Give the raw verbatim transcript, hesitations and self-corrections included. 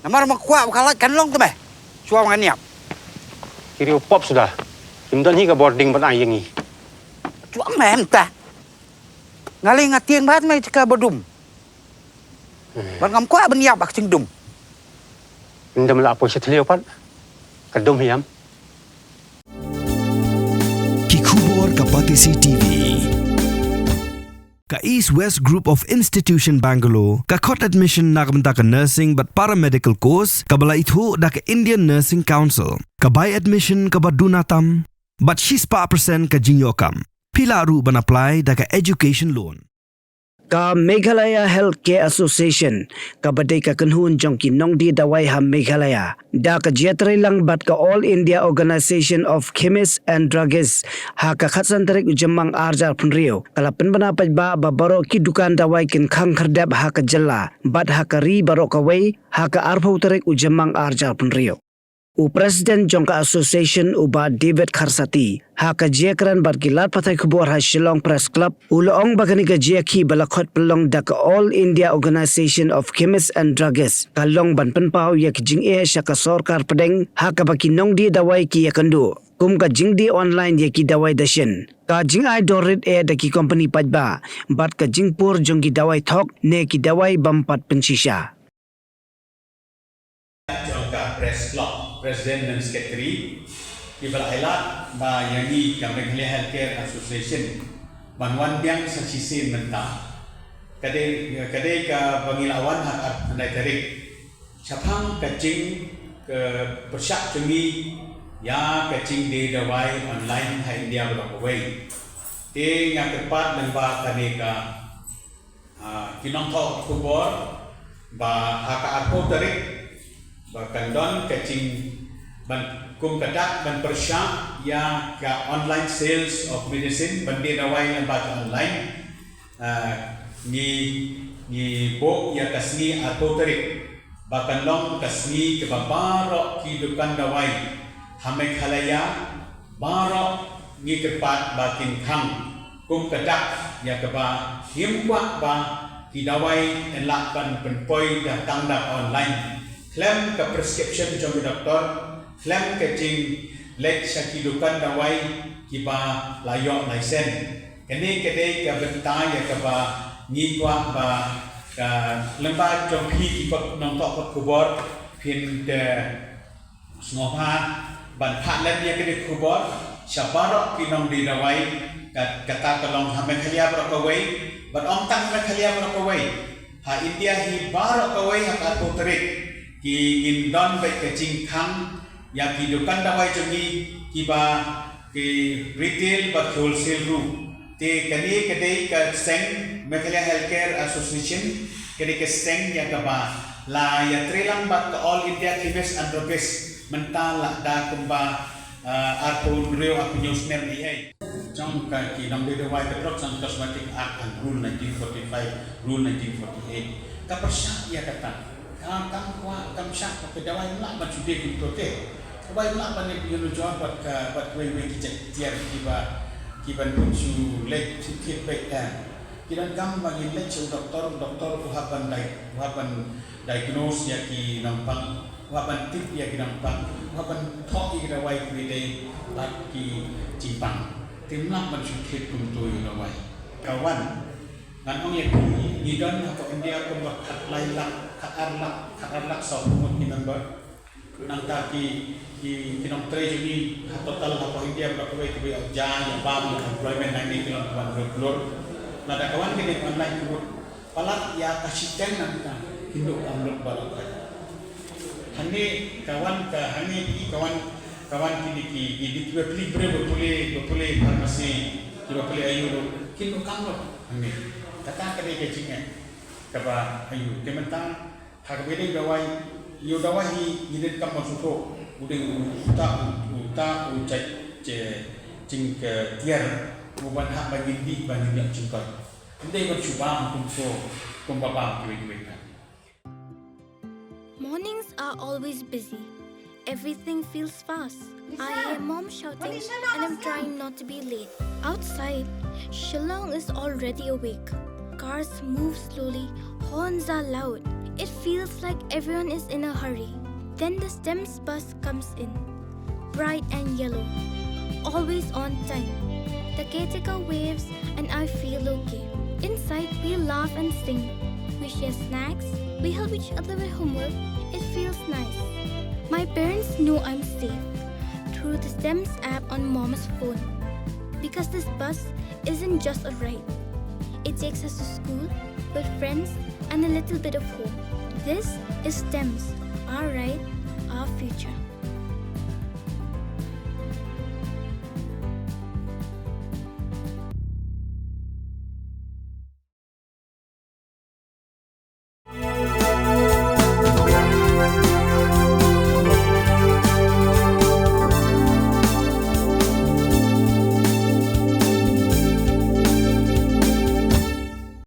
Namar ma kwah ba ka lait kan long te me. Shuwa ngan ïap. Ki riew pop suda. Kim don hi ka bording ban ai ïa ngi. Shuwa me mynta. Nga lei nga tieng bad me ka ba dum. Bad ngam kwah ban ïap bad ka jingdum. Ynda me la poi sha thliew pat ka dum hiam. Ki khubor ka Batesi T V. Ka East West Group of Institution Bangalore ka khot admission na ka bynta ka nursing bad paramedical course kaba la ithuh da ka Indian Nursing Council. Ka bai admission kaba duna tam bad shispah percent ka jingïoh kam. Phi lah ruh ban apply da ka education loan. Ka Meghalaya Healthcare Association, kaba dei ka kynhun jong ki nongdie dawai ha Meghalaya, da ka jingïatreilang bad ka All India Organisation of Chemists and Druggists, ha ka khatsan tarik u Jymmang arhajar phew hynriew, ka la pynbna paidbah ba baroh ki dukan dawai kin khang khyrdep ha ka jylla bad ha ka ri baroh kawei ha ka arphew tarik u Jymmang arhajar phew hynriew. U President jong ka Association, u Bah David Kharsati, ha ka jingïakren bad ki lad pathai khubor ha Shillong Press Club, u la ong ba kane ka jingïakhih ba la khot pynlong da ka All India Organisation of Chemists and Druggists ka long ban pynpaw ïa ka jingeh sha ka sorkar pdeng ha kaba ki nongdie dawai ki ïakynduh kum ka jingdie online ïa ki dawai dashin, ka jingai dor rit eh da ki kompani paidbah bad ka jingpur jong ki dawai thok ne ki dawai bym pat pynshisha. Jong ka Press Club, President and Secretary, kiba la ailad ba ïa ngi ka Meghalaya Healthcare Association ban wan biang sa shisien mynta. Ka dei, ka dei kaba ngi la wan ha ka arphew khyndai tarik. Shaphang ka jing, ka pyrshah jong ngi ïa ka jingdie dawai online ha India baroh kawei. Te nga kyrpad lyngba kane ka Ah, ki nongthoh khubor ba ha ka arphew tarik ba kan don ka jing ban kum ka dak ban pyrshah ïa ka online sales of medicine, ban die dawai lyngba ka online. Ah, ngi, ngi buh ïa ka sngi arphew tarik ba kan long ka sngi kaba baroh ki dukan dawai ha Meghalaya baroh ngi kyrpad ba kin khang kum ka dak ïa kaba ngim kwah ba ki dawai yn lah ban pynpoi da tang da online. Khlem ka prescription jong ki doktor, khlem ka jingleit sha ki dukan dawai kiba la ïoh license. Kane ka dei ka bynta ïa kaba ngi kwah ba ka lyngba jong phi ki nongthoh khubor phin, eh, sngewbha ban phah lem ïa kane ka khubor sha baroh ki nongdie dawai, ka, kata ka long ha Meghalaya baroh kawei bad ym tang Meghalaya baroh kawei, ha India hi baroh kawei. Ha ka arphew tarik ki ngin don beit ka jingkhang ïa ki dukan dawai jong ngi kiba ki retail bad ki wholesale ruh. Te kane ka dei ka seng Meghalaya Healthcare Association, ka dei ka seng ïa kaba la ïatreilang bad ka All India Chemists and Druggists mynta la da kumba, ah, arphew hynriew arphew hynñiew snem hi hi. Jong ka ki nongdie dawai ka Drugs and Cosmetic Act and Rule nineteen forty-five, Rule nineteen forty-eight. Ka pyrshah ïa kata. Ka, kam kwah, kam shah ba ka dawai ym lah ban shu die kumto te. Ka dawai ym lah ban ïa nujor bad ka, bad wei wei ki jait tiar kiba, kiban pyn shu leit shu thied beit te. Ki donkam ba ngin leit sha u doktor, u doktor u hap ban dia-, u hap ban diagnose ïa ki nongpang, u hap ban tip ïa ki nongpang, u hap ban thoh ïa ki dawai kiba dei bad ki jingpang. Te ym lah ban shu thied kumto ïa u dawai. Ka wan, ngan ong ïa phi, ngi don hapoh India kumba khatlai lak, khatar lak, khatar lak sawphew ngut ki member. Nangta ki, ki, ki nongtrei jong ngi ha total hapoh India baroh kawei kiba ïoh ja, ïoh bam, ïoh employment nangne ki long kumba hynriew klur. Lada ka wan kane ka online ka mut palat ïa ka shiteng nangta, hynriew kam lut baroh kawei. Hangne ka wan ka, hangne ki ka wan, ka wan kine ki, ki, ki, kiba plie briew, ba pule, ba pule pharmacy, kiba pule aiu ruh, kin lut kam lut hangne. Kata ka dei ka jingeh kaba aiu. Te mynta ha kaba ïadei dawai, ïa u dawai hi ngi donkam ban sngewthuh, u dei uta, u, uta u jait, je, jingtiar uban hap ban ngin dih ban ngin ïoh jingkoit. Ym dei ban shu bam kumto, kumba bam kiwei kiwei pat. Mornings are always busy. Everything feels fast. I hear mom shouting and I'm trying not to be late. Outside, Shillong is already awake. Cars move slowly, horns are loud. It feels like everyone is in a hurry. Then the STEMS bus comes in, bright and yellow, always on time. The caretaker waves and I feel okay. Inside, we laugh and sing. We share snacks. We help each other with homework. It feels nice. My parents know I'm safe through the STEMS app on Mom's phone. Because this bus isn't just a ride. It takes us to school, with friends, and a little bit of hope. This is STEMS, our ride, our future.